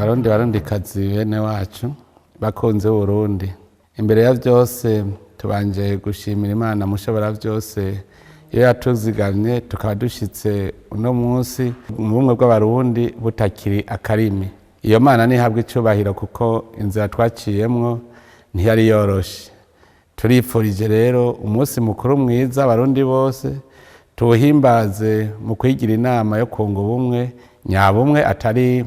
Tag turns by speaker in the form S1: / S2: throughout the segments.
S1: Barundi, Barundikazi, bene wacu bakunze Burundi, imbere ya byose tubanje gushimira Imana mushobora byose iyo yatuzigamye tukaba dushitse uno munsi mu bumwe bw'Abarundi butakiri akarimi. Iyo Mana ntihabwa icubahiro kuko inzira twaciyemwo ntiyari yoroshe. Turipfurije rero umunsi mukuru mwiza Abarundi bose, tuwuhimbaze mu kwigira inama yo kunga ubumwe nyabumwe, atari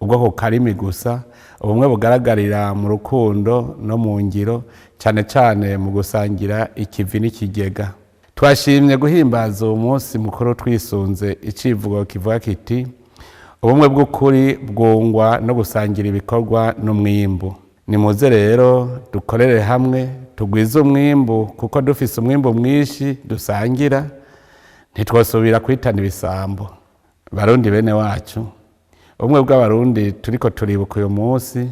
S1: ubwo ku karimi gusa, ubumwe bugaragarira mu rukundo no mu ngiro, cyane cyane mu gusangira ikivi n'ikigega. Twashimye guhimbaza uwo munsi mukuru twisunze icivugo kivuga kiti: "Ubumwe bw'ukuri bwungwa no gusangira ibikorwa n'umwimbu." Nimuze rero dukorere hamwe, tugwize umwimbu, kuko dufise umwimbu mwinshi dusangira ntitwosubira kwitana ibisambo. Barundi bene wacu, ubumwe bw'Abarundi turiko turibuka uyu munsi,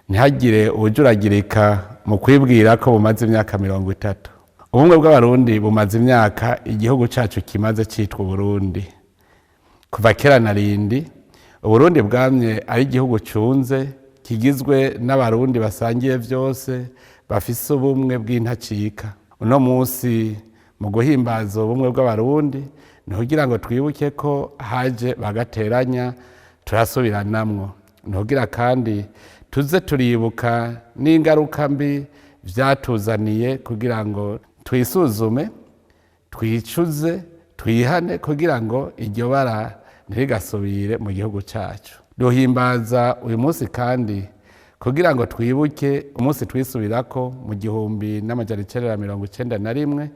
S1: ntihagire uwujuragirika mu kwibwira ko bumaze imyaka 30. Ubumwe bw'Abarundi bumaze imyaka igihugu cacu kimaze citwa Uburundi. Kuva kera na rindi, Uburundi bwamye ari igihugu cunze, kigizwe n'Abarundi basangiye vyose, bafise ubumwe bw'intacika. Uno munsi mu guhimbaza ubumwe bw'Abarundi ni kugira ngo twibuke ko haje bagateranya turasubiranamwo, ni kugira kandi tuze turibuka n'ingaruka mbi vyatuzaniye, kugira ngo twisuzume, twicuze, twihane, kugira ngo iryo bara ntirigasubire mu gihugu cyacu. Duhimbaza uyu munsi kandi kugira ngo twibuke umunsi twisubirako mu 1991,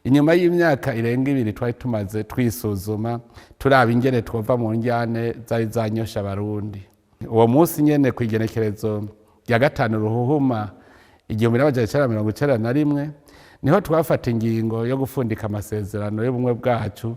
S1: inyuma y'imyaka irenga 2 twari tumaze twisuzuma, turaba ingene twova mu njyane zari zanyosha Abarundi. Uwo munsi nyene, ku igenekerezo rya 5 Ruhuhuma 1991, niho twafata ingingo yo gufundika amasezerano y'ubumwe bwacu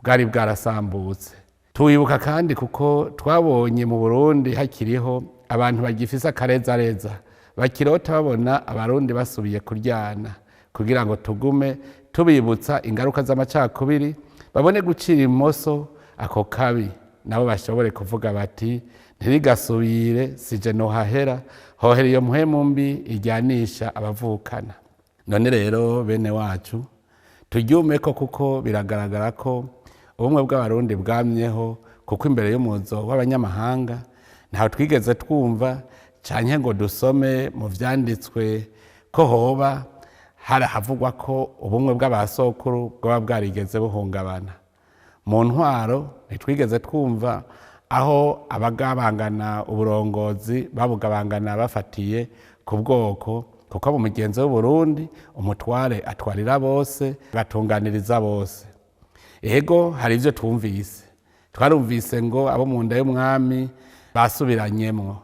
S1: bwari bwarasambutse. Tuwibuka kandi kuko twabonye mu Burundi hakiriho abantu bagifise akarezareza, bakirota babona Abarundi basubiye kuryana, kugira ngo tugume tubibutsa ingaruka z'amacakubiri, babone gucira imoso ako kabi, nabo bashobore kuvuga bati: "Ntirigasubire, sije nohahera hohera iyo mpwemu mbi ijyanisha abavukana." None rero bene wacu, turyume ko kuko biragaragara ko ubumwe bw'Abarundi bwamyeho, kuko imbere y'umuzo w'abanyamahanga ntaho twigeze twumva canke ngo dusome mu vyanditswe ko hoba hari ahavugwa ko ubumwe bw'abasokuru bwaba bwarigeze buhungabana. Mu ntwaro ntitwigeze twumva aho abagabangana uburongozi babugabangana bafatiye ku bwoko, kuko mu mugenzo w'Uburundi umutware atwarira bose, agatunganiriza bose. Ego, hari ibyo twumvise, twarumvise ngo abo mu nda y'umwami basubiranyemwo,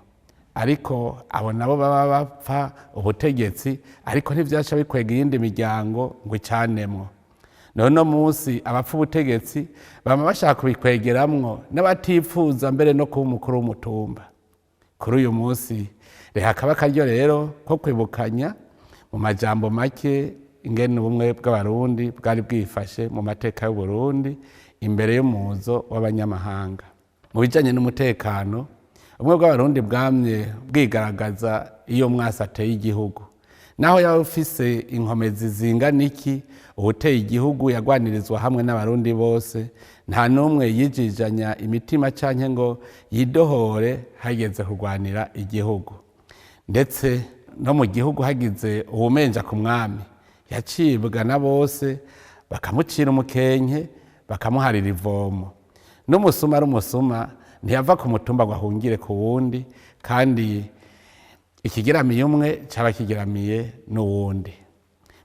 S1: ariko abo nabo baba bapfa ubutegetsi, ariko ntivyaca bikwega iyindi miryango ngo icanemwo. None uno munsi abapfa ubutegetsi bama bashaka kubikwegeramwo n'abatipfuza mbere no kuba umukuru w'umutumba. Kuri uyu munsi reka kaba akaryo rero ko kwibukanya mu majambo make ingene ubumwe bw'Abarundi bwari bwifashe mu mateka y'Uburundi imbere y'umuzo w'abanyamahanga. Mu bijanye n'umutekano, ubumwe bw'Abarundi bwamye bwigaragaza iyo mwasi ateye igihugu. Naho yaba ufise inkomezi zingana iki, uwuteye igihugu yagwanirizwa hamwe n'Abarundi bose. Nta n'umwe yijijanya imitima canke ngo yidohore hageze kurwanira igihugu. Ndetse no mu gihugu hagize uwumenja ku mwami, yacibwa na bose, bakamucira umukenke, bakamuharira ivomo. N'umusuma ari umusuma ntiyava ku mutumba ngo ahungire ku wundi, kandi ikigeramiye umwe caba kigeramiye n'uwundi.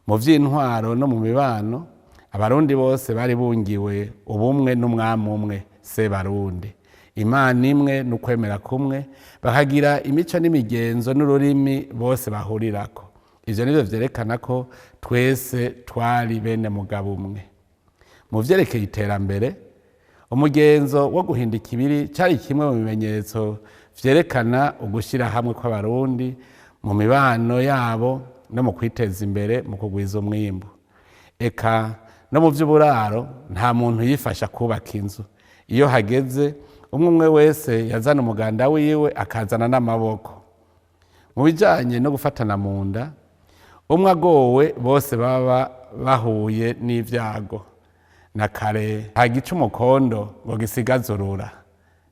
S1: Mu vy'intwaro no mu mibano, Abarundi bose bari bungiwe ubumwe n'umwami umwe Sebarundi, Imana imwe n'ukwemera kumwe, bakagira imico n'imigenzo n'ururimi bose bahurirako. Ivyo nivyo vyerekana ko twese twari bene mugabo umwe. Mu vyerekeye iterambere, umugenzo wo guhinda ikibiri cari kimwe mu bimenyetso vyerekana ugushira hamwe kw'Abarundi mu mibano yabo no mu kwiteza imbere mu kugwiza umwimbu. Eka no mu vy'uburaro, nta muntu yifasha kubaka inzu. Iyo hageze Umwe umwe wese yazana umuganda wiwe, akazana n'amaboko. Mu bijanye no gufatana mu nda, umwe agowe bose baba bahuye n'ivyago. Na kare nta gica umukondo ngo gisigaze urura.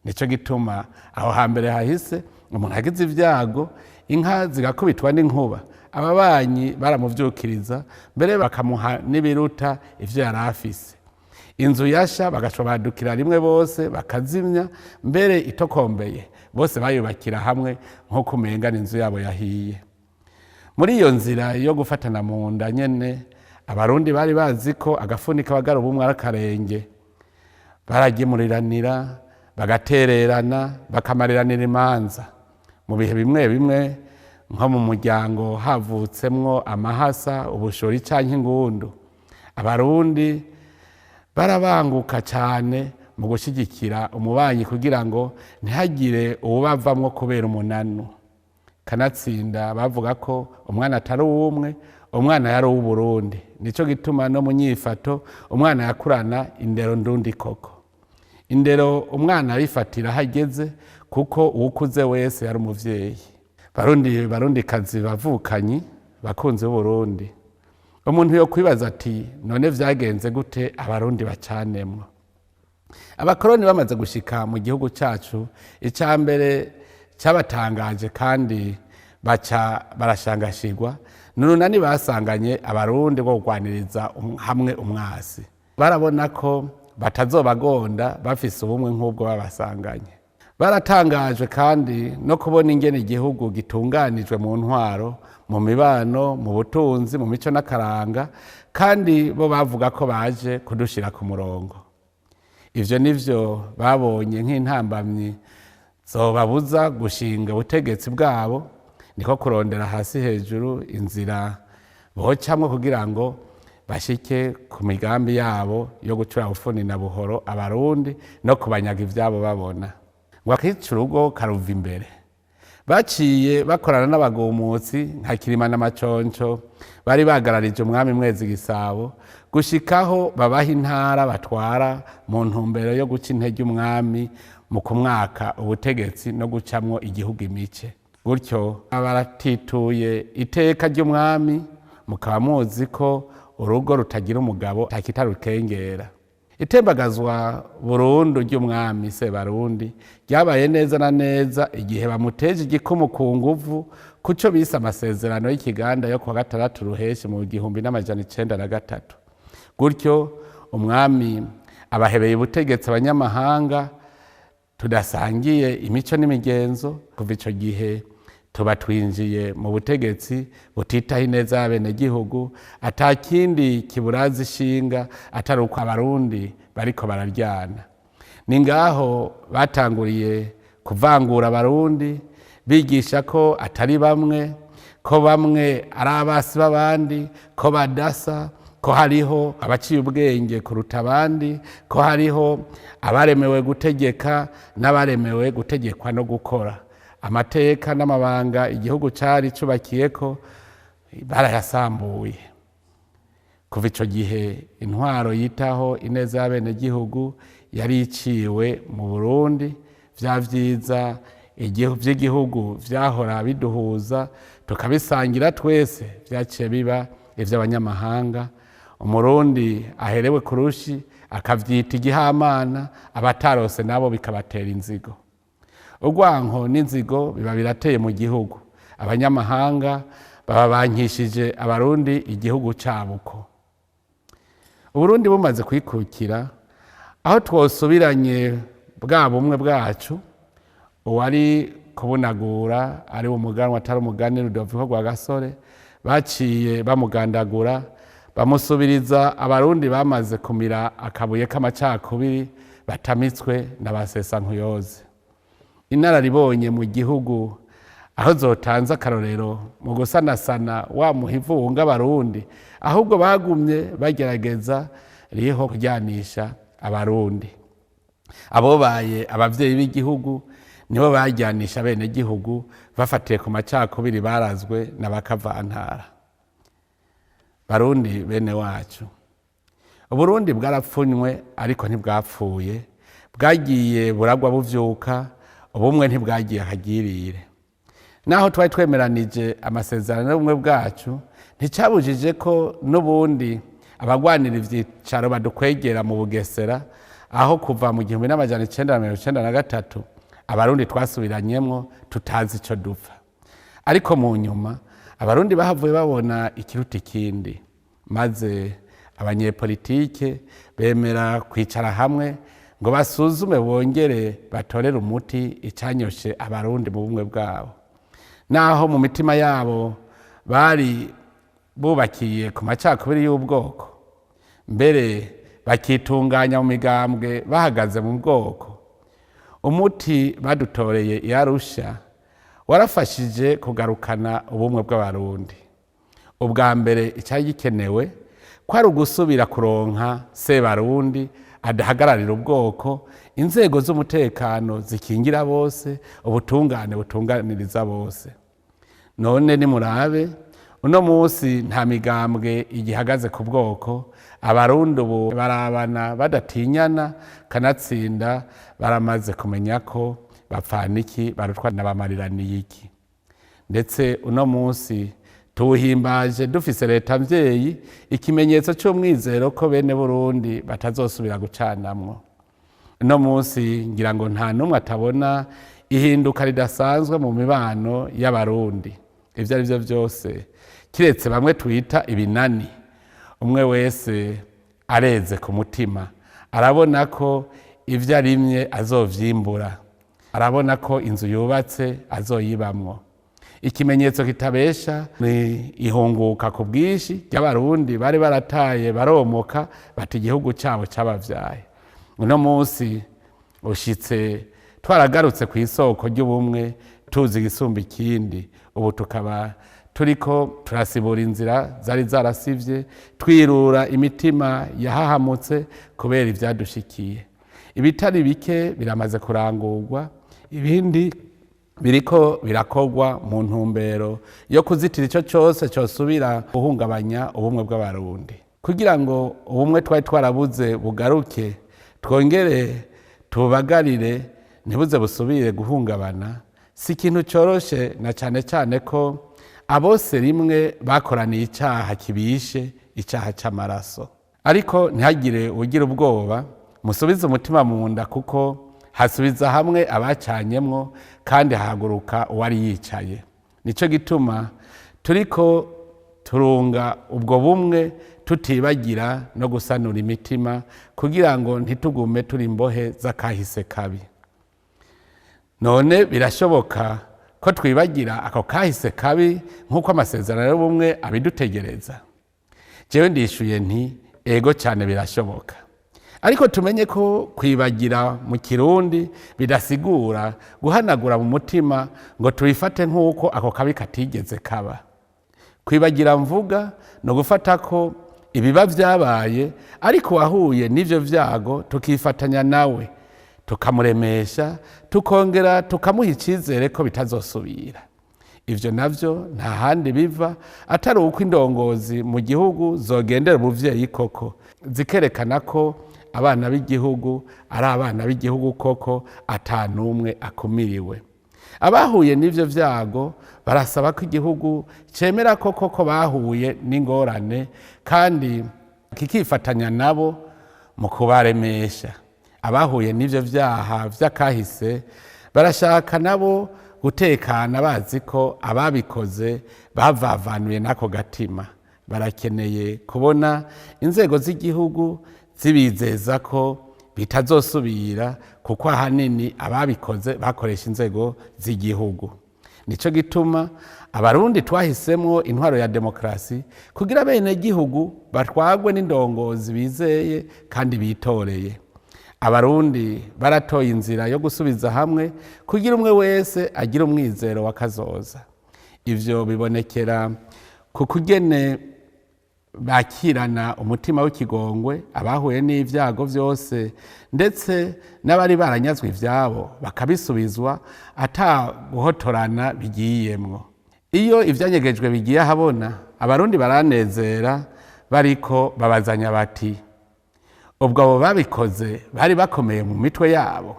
S1: Nico gituma aho hambere hahise umuntu agize ibyago, inka zigakubitwa n'inkuba, ababanyi baramuvyukiriza, mbere bakamuha n'ibiruta ivyo yari afise. Inzu yasha bagaca badukira rimwe bose bakazimya, mbere itokombeye bose bayubakira hamwe nk'uko umenga inzu yabo yahiye. Muri iyo nzira yo gufatana mu nda nyene, Abarundi bari bazi ko agafuni kabagara ubumwe ari akarenge. Baragemuriranira, bagatererana, bakamariranira imanza. Mu bihe bimwe bimwe, nko mu muryango havutsemwo amahasa, ubushori canke ingundu, Abarundi barabanguka cane mu gushyigikira umubanyi kugira ngo ntihagire uwubavamwo kubera umunanu. Kanatsinda bavuga ko umwana atari uw'umwe, umwana yari uw'Uburundi. Nico gituma no mu nyifato umwana yakurana indero ndundi. Koko indero umwana ayifatira aho ageze, kuko uwukuze wese yari umuvyeyi. Barundi, Barundikazi, bavukanyi, bakunzi b'Uburundi, umuntu yo kwibaza ati: "None vyagenze gute Abarundi bacanemwo?" Abakoroni bamaze gushika mu gihugu cacu, icya mbere cyabatangaje kandi baca barashangashirwa ni urunani basanganye Abarundi rwo kurwaniriza hamwe umwasi. Barabona ko batazobagonda bafise ubumwe nk'ubwo babasanganye. Baratangajwe kandi no kubona ingene igihugu gitunganijwe mu ntwaro, mu mibano, mu butunzi, mu mico n'akaranga, kandi bo bavuga ko baje kudushira ku murongo. Ivyo nivyo babonye nk'intambamyi zobabuza gushinga ubutegetsi bwabo. Niko kurondera hasi hejuru inzira bocamwo kugira ngo bashike ku migambi yabo yo gucura bufuni na buhoro Abarundi no kubanyaga ivyabo babona. Ngo akica urugo karuva imbere. Baciye bakorana n'abagumutsi nka Kirima na Maconco bari bagararije umwami Mwezi Gisabo, gushikaho babaha intara batwara mu ntumbero yo guca intege umwami mu kumwaka ubutegetsi no gucamwo igihugu imice. Gutyo baratituye iteka ry'umwami. Mukaba muzi ko urugo rutagira umugabo ntakitarukengera. Itembagazwa burundu ry'umwami Sebarundi ryabaye neza na neza igihe bamuteje igikumu ku nguvu kuco bise amasezerano y'Ikiganda yo kuwa 6 Ruheshi mu 1903. Gutyo umwami abahebeye ubutegetsi abanyamahanga tudasangiye imico n'imigenzo. Kuva ico gihe tuba twinjiye mu butegetsi butitaho ineza y'abenegihugu, ata kindi kiburaza ishinga atari uko Abarundi bariko bararyana. Ni ngaho batanguriye kuvangura Abarundi, bigisha ko atari bamwe, ko bamwe ari abasi b'abandi, ko badasa, ko hariho abaciye ubwenge kuruta abandi, ko hariho abaremewe gutegeka n'abaremewe gutegekwa no gukora. Amateka n'amabanga igihugu cari cubakiyeko barayasambuye. Kuva ico gihe intwaro yitaho ineza y'abenegihugu yari iciwe mu Burundi. Vya vyiza vy'igihugu vyahora biduhuza tukabisangira twese vyaciye biba ivy'abanyamahanga. Umurundi aherewe ku rushi akavyita igihamana, abatarose nabo bikabatera inzigo. Urwanko n'inzigo biba birateye mu gihugu. Abanyamahanga baba bankishije Abarundi igihugu cabo. Uko Uburundi bumaze kwikukira, aho twosubiranye bwa bumwe bwacu, uwari kubunagura ari umuganwa atari umugani Rudoviko Rwagasore baciye bamugandagura, bamusubiriza Abarundi bamaze kumira akabuye k'amacakubiri batamitswe na ba Sesankuyoze. Inararibonye mu gihugu aho zotanze akarorero mu gusanasana wa muhivu wunga Abarundi, ahubwo bagumye bagerageza riho kuryanisha Abarundi. Abobaye abavyeyi b'igihugu nibo bajyanisha bene gihugu bafatiye ku macakubiri barazwe na bakavantara. Barundi bene wacu, Uburundi bwarapfunywe ariko ntibwapfuye. Bwagiye buragwa buvyuka, ubumwe ntibwagiye akagirire. Naho twari twemeranije amasezerano y'ubumwe bwacu, nticabujije ko n'ubundi abagwanira ivyicaro badukwegera mu Bugesera, aho kuva mu 1993 Abarundi twasubiranyemwo tutazi ico dupfa. Ariko mu nyuma Abarundi bahavuye babona ikiruta ikindi, maze abanyepolitike bemera kwicara hamwe ngo basuzume bongere batorere umuti icanyoshe Abarundi mu bumwe bwabo. Naho mu mitima yabo bari bubakiye ku macakubiri y'ubwoko, mbere bakitunganya mu migambwe bahagaze mu bwoko, umuti badutoreye i Arusha warafashije kugarukana ubumwe bw'Abarundi. Ubwa mbere icari gikenewe kwari ugusubira kuronka Sebarundi adahagararira ubwoko, inzego z'umutekano zikingira bose, ubutungane butunganiriza bose. None nimurabe uno munsi, nta migambwe igihagaze ku bwoko. Abarundi ubu barabana badatinyana, kanatsinda baramaze kumenya ko bapfana iki barutwa n'abamariraniye iki. Ndetse uno munsi tuwuhimbaje dufise leta mvyeyi, ikimenyetso c'umwizero ko bene Burundi batazosubira gucanamwo. Uno munsi ngira ngo nta n'umwe atabona ihinduka ridasanzwe mu mibano y'Abarundi. Ivyo ari vyo vyose, kiretse bamwe twita ibinani, umwe wese areze ku mutima, arabona ko ivyo arimye azovyimbura, arabona ko inzu yubatse azoyibamwo. Ikimenyetso kitabesha ni ihunguka ku bwinshi ry'Abarundi bari barataye baromoka bata igihugu cyabo cyabavyaye. Uno munsi ushitse twaragarutse ku isoko ry'ubumwe, tuzi igisumba ikindi. Ubu tukaba turiko turasibura inzira zari zarasivye, twirura imitima yahahamutse kubera ivyadushikiye. Ibitari bike biramaze kurangurwa, ibindi biriko birakorwa mu ntumbero yo kuzitira ico cose cosubira guhungabanya ubumwe bw'Abarundi, kugira ngo ubumwe twari twarabuze bugaruke, twongere tububagarire, ntibuze busubire guhungabana. Si ikintu coroshe, na cane cane ko abose rimwe bakoraniye icaha kibishe, icaha c'amaraso. Ariko ntihagire ugira ubwoba, musubize umutima mu nda, kuko hasubiza hamwe abacanyemwo kandi hahaguruka uwari yicaye. Nico gituma turiko turunga ubwo bumwe, tutibagira no gusanura imitima, kugira ngo ntitugume turi imbohe z'akahise kabi. None birashoboka ko twibagira ako kahise kabi nk'uko amasezerano y'ubumwe abidutegereza? Jewe ndishuye nti: ego cyane, birashoboka. Ariko tumenye ko kwibagira mu Kirundi bidasigura guhanagura mu mutima ngo tubifate nk'uko ako kabi katigeze kaba. Kwibagira mvuga ni ugufata ko ibiba vyabaye, ariko wahuye n'ivyo vyago tukifatanya nawe, tukamuremesha, tukongera tukamuha icizere ko bitazosubira. Ivyo navyo nta handi biva atari uko indongozi mu gihugu zogendera umuvyeyi koko, zikerekana ko abana b'igihugu ari abana b'igihugu koko, ata n'umwe akumiriwe. Abahuye n'ivyo vyago barasaba ko igihugu cemera koko ko bahuye n'ingorane, kandi kikifatanya nabo mu kubaremesha. Abahuye n'ivyo vyaha vy'akahise barashaka nabo gutekana, bazi ko ababikoze bavavanuye n'ako gatima. Barakeneye kubona inzego z'igihugu zibizeza ko bitazosubira, kuko ahanini ababikoze bakoresha inzego z'igihugu. Nico gituma Abarundi twahisemwo intwaro ya demokarasi, kugira bene gihugu batwagwe n'indongozi bizeye kandi bitoreye. Abarundi baratoye inzira yo gusubiza hamwe, kugira umwe wese agire umwizero wa kazoza. Ivyo bibonekera ku kugene bakirana umutima w'ikigongwe abahuye n'ivyago vyose, ndetse n'abari baranyazwe ivyabo bakabisubizwa ata guhotorana bigiyemwo. Iyo ivyanyegejwe bigiye ahabona, Abarundi baranezera, bariko babazanya bati: Ubwo abo babikoze bari bakomeye mu mitwe yabo.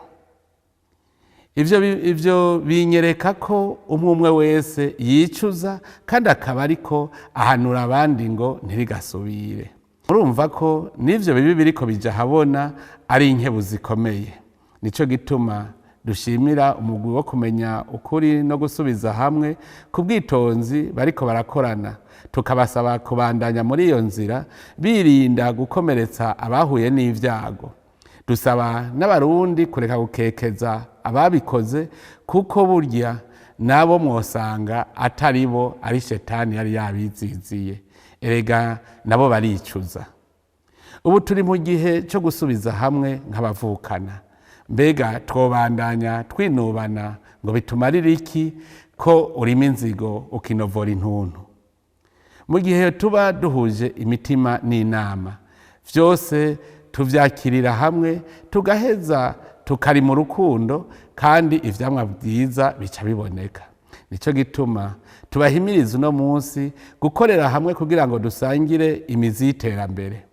S1: Ivyo binyereka ko umwe umwe wese yicuza kandi akaba ariko ahanura abandi ngo ntirigasubire. Murumva ko n'ivyo bibi biriko bija habona ari inkebu zikomeye. Nico gituma dushimira umugwi wo kumenya ukuri no gusubiza hamwe ku bwitonzi bariko barakorana, tukabasaba kubandanya muri iyo nzira birinda gukomeretsa abahuye n'ivyago. Dusaba n'Abarundi kureka gukekeza ababikoze, kuko burya nabo mwosanga atari bo, ari shetani yari yabiziziye. Erega nabo baricuza. Ubu turi mu gihe cyo gusubiza hamwe nk'abavukana. Mbega twobandanya twinubana ngo bitumarire iki, ko urima inzigo ukinovora intuntu? Mu gihe tuba duhuje imitima n'inama, vyose tuvyakirira hamwe, tugaheza tukari mu rukundo, kandi ivyamwa vyiza bica biboneka. Nico gituma tubahimiriza uno munsi gukorera hamwe kugira ngo dusangire imizi y'iterambere.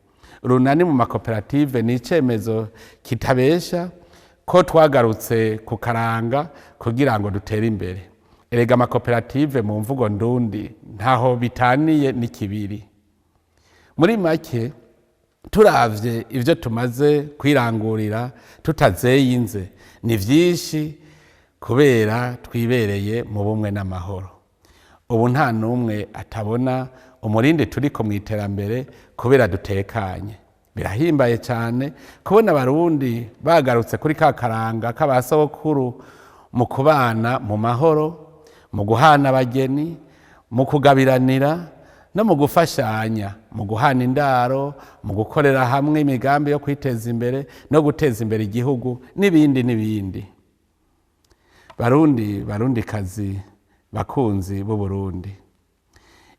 S1: Urunani mu makoperative ni icemezo kitabesha ko twagarutse ku karanga kugira ngo dutere imbere. Erega amakoperative mu mvugo ndundi ntaho bitaniye n'ikibiri. Muri make, turavye ivyo tumaze kwirangurira tutazeyinze ni vyinshi, kubera twibereye mu bumwe n'amahoro. Ubu nta n'umwe atabona umurindi turiko mu iterambere kubera dutekanye. Birahimbaye cyane kubona Abarundi bagarutse kuri ka karanga k'abasokuru mu kubana mu mahoro, mu guhana abageni, mu kugabiranira no mu gufashanya, mu guhana indaro, mu gukorera hamwe imigambi yo kwiteza imbere no guteza imbere igihugu, n'ibindi n'ibindi. Barundi, Barundikazi, bakunzi b'Uburundi,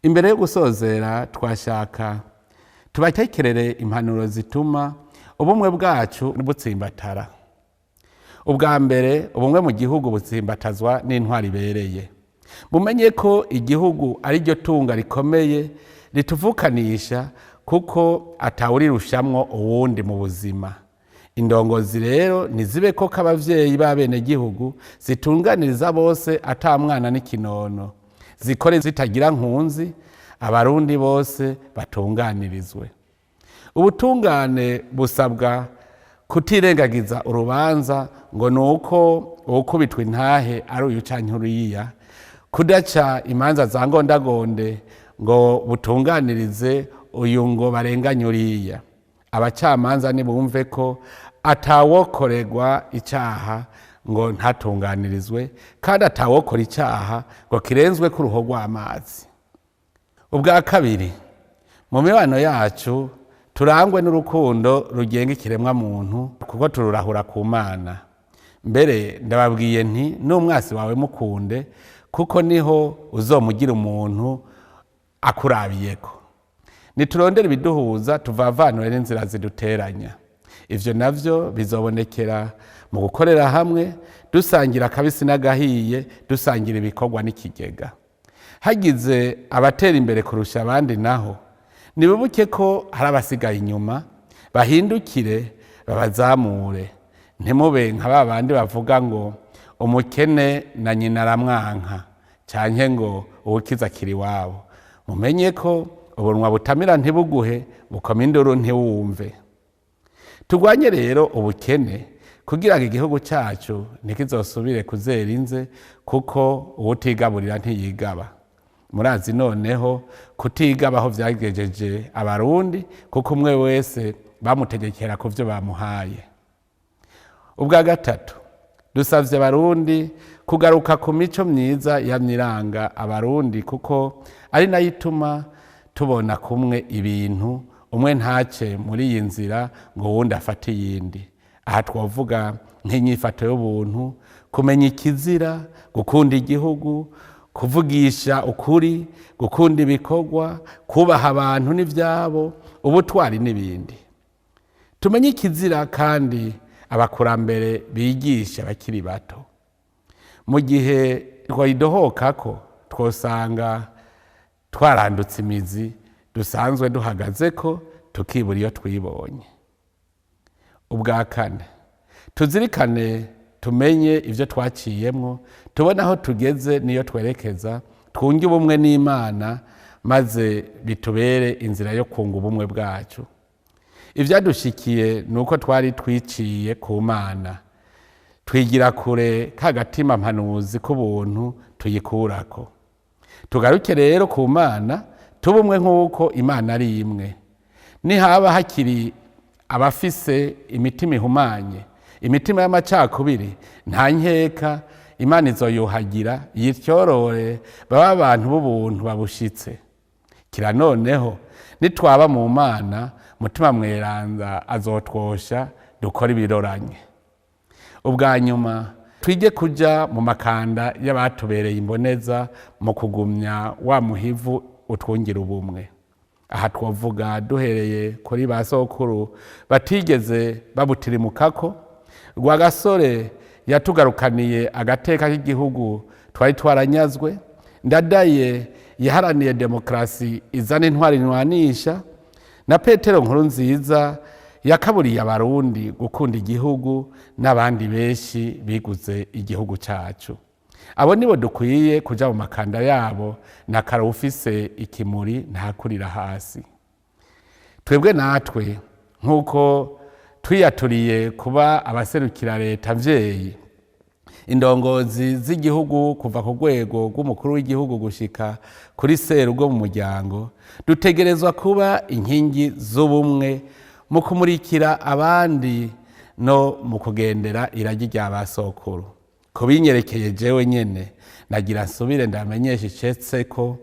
S1: imbere yo gusozera twashaka tubatekerere impanuro zituma ubumwe bwacu butsimbatara. Ubwa mbere, ubumwe mu gihugu butsimbatazwa n'intwari ibereye. Mumenye ko igihugu ari ryo tunga rikomeye rituvukanisha, kuko atawurirushamwo uwundi mu buzima. Indongozi rero ntizibe ko k'abavyeyi b'abenegihugu, zitunganiriza bose ata mwana n'ikinono, zikore zitagira nkunzi, Abarundi bose batunganirizwe. Ubutungane busabwa kutirengagiza urubanza ngo ni uko uwukubitwa intahe ari uyu canke uriya, kudaca imanza za ngondagonde ngo butunganirize uyu ngo barenganye uriya. Abacamanza nibumve ko atawokorerwa icaha ngo ntatunganirizwe, kandi atawokora icaha ngo kirenzwe ku ruho rw'amazi. Ubwa kabiri, mu mibano yacu turangwe n'urukundo rugenga ikiremwa muntu, kuko tururahura ku Mana. Mbere ndababwiye nti n'umwasi wawe mukunde, kuko niho uzomugira umuntu akurabiyeko. Niturondere ibiduhuza, tuvavanure n'inzira ziduteranya. Ivyo navyo bizobonekera mu gukorera hamwe, dusangira akabisi n'agahiye, dusangira ibikorwa n'ikigega. Hagize abatera imbere kurusha abandi naho, nibibuke ko hari abasigaye inyuma, bahindukire babazamure. Ntimube nka ba bandi bavuga ngo umukene na nyina aramwanka, canke ngo uwukiza akiri iwabo. Mumenye ko ubunwa butamira ntibuguhe, bukoma induru ntiwumve. Turwanye rero ubukene kugira ngo igihugu cyacu ntikizosubire kuzera inze, kuko uwutigaburira ntiyigaba. Murazi noneho kutigaba aho vyagejeje Abarundi, kuko umwe wese bamutegekera ku vyo bamuhaye. Ubwa gatatu, dusavye Abarundi kugaruka ku mico myiza yamye iranga Abarundi, kuko ari nayo ituma tubona kumwe ibintu, umwe ntace muri iyi nzira ngo uwundi afate iyindi. Aha twavuga nk'inyifato y'ubuntu, kumenya ikizira, gukunda igihugu, kuvugisha ukuri, gukunda ibikorwa, kubaha abantu n'ivyabo, ubutwari n'ibindi. Tumenye ikizira kandi abakurambere bigisha abakiri bato. Mu gihe twayidohokako, twosanga twarandutse imizi dusanzwe duhagazeko, tukibura iyo twibonye. Ubwa kane, tuzirikane, tumenye ibyo twaciyemwo, tubone aho tugeze n'iyo twerekeza, twunge ubumwe n'Imana, maze bitubere inzira yo kunga ubumwe bwacu. Ivyadushikiye ni uko twari twiciye ku Mana, twigira kure ka gatima mpanuzi k'ubuntu tuyikurako. Tugaruke rero ku Mana, tube umwe nk'uko Imana ari imwe. Nihaba hakiri abafise imitima ihumanye, imitima y'amacakubiri, nta nkeka Imana izoyuhagira yityorore, babe abantu b'ubuntu babushitse. Kira noneho nitwaba mu Mana, Mutima Mweranda azotwosha dukora ibiroranye. Ubwa nyuma, twige kuja mu makanda y'abatubereye imboneza mu kugumya wa muhivu utwungira ubumwe. Aha twovuga duhereye kuri ba sokuru batigeze babutirimukako. Rwagasore yatugarukaniye agateka k'igihugu twari twaranyazwe. Ndadaye yaharaniye demokarasi izana intwari ntwanisha, na Petero Nkuru Nziza yakaburiye Abarundi gukunda igihugu, n'abandi benshi biguze igihugu cyacu. Abo nibo dukwiye kuja mu makanda yabo, na kare ufise ikimuri ntakurira hasi. Twebwe natwe, nk'uko twiyaturiye kuba abaserukira leta mvyeyi, indongozi z'igihugu, kuva ku rwego rw'umukuru w'igihugu gushika kuri serugo mu muryango, dutegerezwa kuba inkingi z'ubumwe mu kumurikira abandi no mu kugendera iragi rya ba sokuru. Kubinyerekeye jewe nyene, nagira nsubire ndamenyesha icetse ko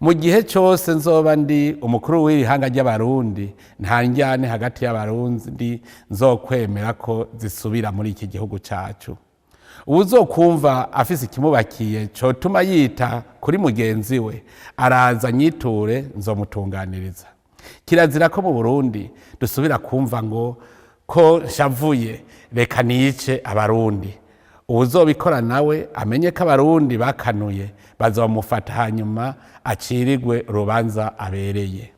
S1: mu gihe cyose nzoba ndi umukuru w'irihanga ry'Abarundi, nta njyane hagati y'Abarundi nzokwemera ko zisubira muri iki gihugu cacu. Uwuzokumva afise ikimubakiye cotuma yita kuri mugenzi we, araza nyiture, nzomutunganiriza. Kirazira ko mu Burundi dusubira kumva ngo ko nshavuye reka nice Abarundi. Uwuzobikora nawe amenye ko Abarundi bakanuye, bazomufata hanyuma acirigwe urubanza abereye.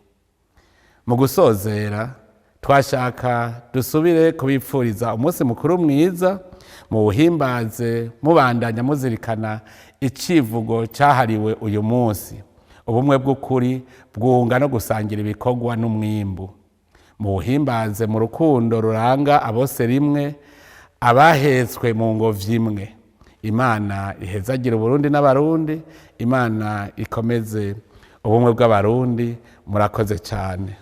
S1: Mu gusozera, twashaka dusubire kubipfuriza umunsi mukuru mwiza, muwuhimbaze mubandanya muzirikana icivugo cyahariwe uyu munsi: ubumwe bw'ukuri bwunga no gusangira ibikorwa n'umwimbu. Muwuhimbaze mu rukundo ruranga abose rimwe, abahetswe mu ngobyi imwe. Imana ihezagira Uburundi n'Abarundi, Imana ikomeze ubumwe bw'Abarundi. Murakoze cyane.